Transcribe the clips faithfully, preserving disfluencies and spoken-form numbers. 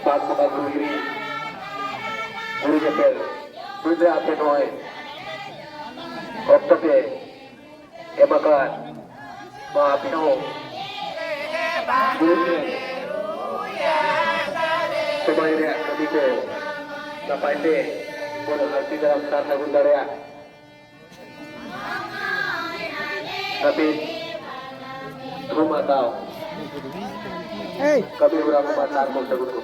ᱵᱟᱜᱽ ᱵᱚᱸᱜᱟ ᱜᱩᱨᱩ ᱦᱤᱨᱤ ᱜᱩᱨᱩ ᱧᱮᱯᱮᱞ ᱯᱩᱭᱞᱟᱹ ᱟᱯᱮ ᱱᱚᱜᱼᱚᱭ ᱚᱠᱛᱚ ᱯᱮ ᱮᱢ ᱟᱠᱟᱫ, ᱱᱚᱣᱟ ᱟᱯᱮ ᱦᱚᱸ ᱜᱩᱨᱩ ᱧᱮᱯᱮᱞ ᱥᱚᱢᱟᱡᱽ ᱨᱮᱭᱟᱜ ᱠᱟᱹᱢᱤ ᱠᱚ ᱱᱟᱯᱟᱭ ᱛᱮ ᱵᱚᱱ ᱟᱨᱛᱤ ᱫᱟᱨᱟᱢ ᱥᱟᱨ ᱥᱟᱹᱜᱩᱱ ᱫᱟᱲᱮᱭᱟᱜ ᱦᱟᱹᱯᱤᱫ ᱛᱷᱩᱢ ᱦᱟᱛᱟᱣ᱾ ᱮᱭ! ᱠᱟᱹᱢᱤ ᱦᱚᱨᱟ ᱠᱚ ᱢᱟ ᱥᱟᱨ ᱠᱚ ᱥᱟᱹᱜᱩᱱ ᱠᱚ᱾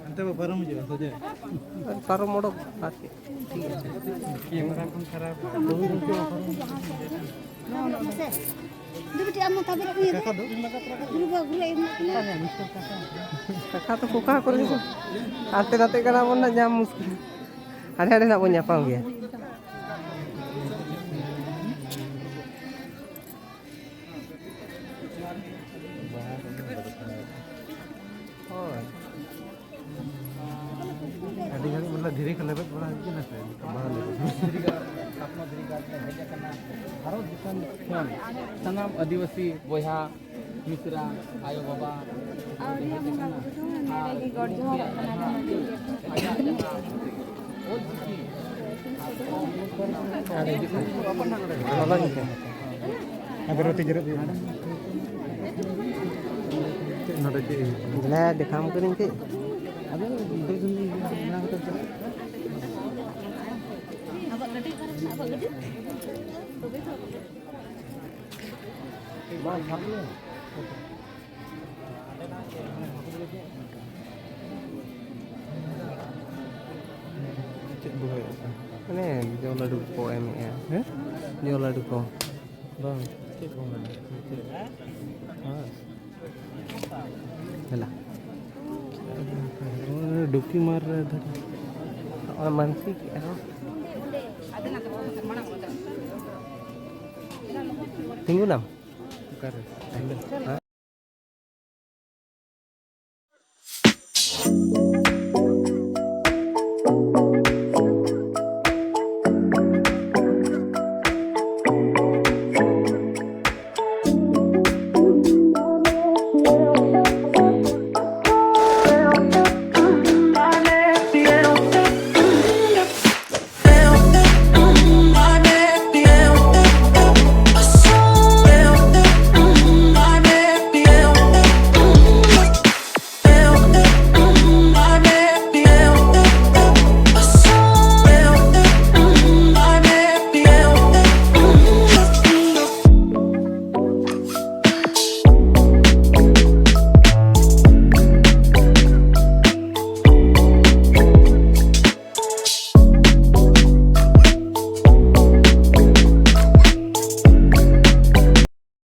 ᱚᱱᱛᱮ ᱵᱚ ᱯᱟᱨᱚᱢ ᱦᱤᱡᱩᱜᱼᱟ, ᱥᱚᱡᱷᱮ᱾ ᱯᱟᱨᱚᱢ ᱚᱰᱚᱠ ᱟᱨ ᱪᱮᱫ? ᱴᱷᱤᱠ ᱟᱪᱷᱮ᱾ ᱠᱮᱢᱮᱨᱟ ᱠᱷᱚᱱ ᱠᱷᱟᱨᱟᱯ᱾ ᱫᱩ ᱵᱤᱴᱤ ᱟᱢ ᱢᱟ ᱛᱟᱵᱮᱨ ᱠᱚ ᱤᱭᱟᱹ ᱫᱚ᱾ ᱠᱟᱠᱟ ᱫᱚ? ᱜᱩᱨᱩ ᱵᱟ, ᱜᱩᱨᱩ ᱮᱢ ᱢᱟ ᱠᱟᱱᱟ᱾ ᱠᱟᱠᱟ ᱛᱚ ᱠᱚᱠᱟ ᱠᱚᱨᱮ ᱠᱚ ᱦᱟᱱᱛᱮ ᱱᱟᱛᱮ ᱠᱟᱱᱟ ᱵᱚᱱ ᱱᱟᱜ, ᱧᱟᱢ ᱢᱩᱥᱠᱤᱞ᱾ ᱦᱟᱸᱰᱮ ᱦᱟᱸᱰᱮ ᱱᱟᱜ ᱵᱚᱱ ᱧᱟᱯᱟᱢ ᱜᱮᱭᱟ᱾ ᱦᱳᱭ᱾ ᱟᱹᱰᱤ ᱜᱷᱟᱹᱲᱤᱡ ᱢᱚᱛᱞᱚᱵ ᱫᱷᱤᱨᱤ ᱠᱚ ᱞᱮᱵᱮᱫ ᱵᱟᱲᱟ ᱦᱩᱭᱩᱜ ᱠᱟᱱᱟ ᱥᱮ, ᱱᱤᱛᱚᱜ ᱵᱟᱦᱟ ᱞᱮᱵᱮᱫ᱾ ᱫᱷᱤᱨᱤ ᱜᱟᱲ, ᱠᱟᱥᱢᱟ ᱫᱷᱤᱨᱤ ᱜᱟᱲ ᱨᱮ ᱦᱮᱡ ᱟᱠᱟᱱᱟ᱾ ᱵᱷᱟᱨᱚᱛ ᱫᱤᱥᱚᱢ ᱠᱷᱚᱱ ᱥᱟᱱᱟᱢ ᱟᱹᱫᱤᱵᱟᱹᱥᱤ ᱵᱚᱭᱦᱟ, ᱢᱤᱥᱨᱟ, ᱟᱭᱳ ᱵᱟᱵᱟ, ᱟᱹᱣᱨᱤᱭᱟ ᱵᱚᱸᱜᱟ ᱵᱩᱨᱩ ᱫᱚ ᱱᱚᱰᱮ ᱜᱮ ᱜᱚᱰ ᱡᱚᱦᱟᱨᱚᱜ ᱠᱟᱱᱟ ᱞᱮ ᱱᱚᱰᱮ ᱜᱮ᱾ ᱟᱡᱟᱜ ᱡᱟᱦᱟᱸ ᱚᱞ ᱪᱤᱠᱤ ᱟᱫᱚ ᱨᱚᱴᱮ ᱡᱮᱨᱮᱫ ᱦᱩᱭᱩᱜ ᱠᱟᱱᱟ᱾ ᱱᱚᱰᱮ ᱪᱮᱫ ᱦᱩᱭᱩᱜ ᱠᱟᱱᱟ? ᱫᱮᱞᱟ ᱫᱮᱠᱷᱟᱣᱟᱢ ᱠᱟᱹᱱᱟᱹᱧ ᱪᱮᱫ? ᱟᱫᱚ ᱵᱮᱥ ᱧᱚᱜ ᱵᱮᱱᱟᱣ ᱠᱟᱛᱮ ᱪᱟᱞᱟᱜ᱾ ᱟᱵᱚᱣᱟᱜ ᱜᱟᱹᱰᱤ ᱚᱠᱟᱨᱮ ᱢᱮᱱᱟᱜᱼᱟ? ᱟᱵᱚᱣᱟᱜ ᱜᱟᱹᱰᱤ? ᱢᱟ ᱥᱟᱵ ᱢᱮ᱾ ᱪᱮᱫ ᱵᱚ ᱦᱚᱭᱚᱜ ᱠᱟᱱᱟ? ᱢᱟᱱᱮ ᱡᱚ ᱞᱟᱹᱰᱩ ᱠᱚ ᱮᱢᱮᱜᱼᱟ᱾ ᱦᱮᱸ? ᱡᱚ ᱞᱟᱹᱰᱩ ᱠᱚ᱾ ᱵᱟᱝ, ᱪᱮᱫ ᱵᱚ ᱢᱮᱱᱟ? ᱪᱮᱫ? ᱦᱮᱸ᱾ ᱫᱮᱞᱟ᱾ ᱰᱩᱵᱠᱤ ᱢᱟᱨ ᱨᱮ ᱫᱷᱟᱹᱨᱤ᱾ ᱱᱚᱜᱼᱚᱭ ᱢᱟᱱᱥᱤ ᱠᱮᱜᱼᱟ ᱠᱚ᱾ ᱛᱤᱸᱜᱩᱱᱟᱢ? ᱚᱠᱟᱨᱮ? ᱦᱮᱸ?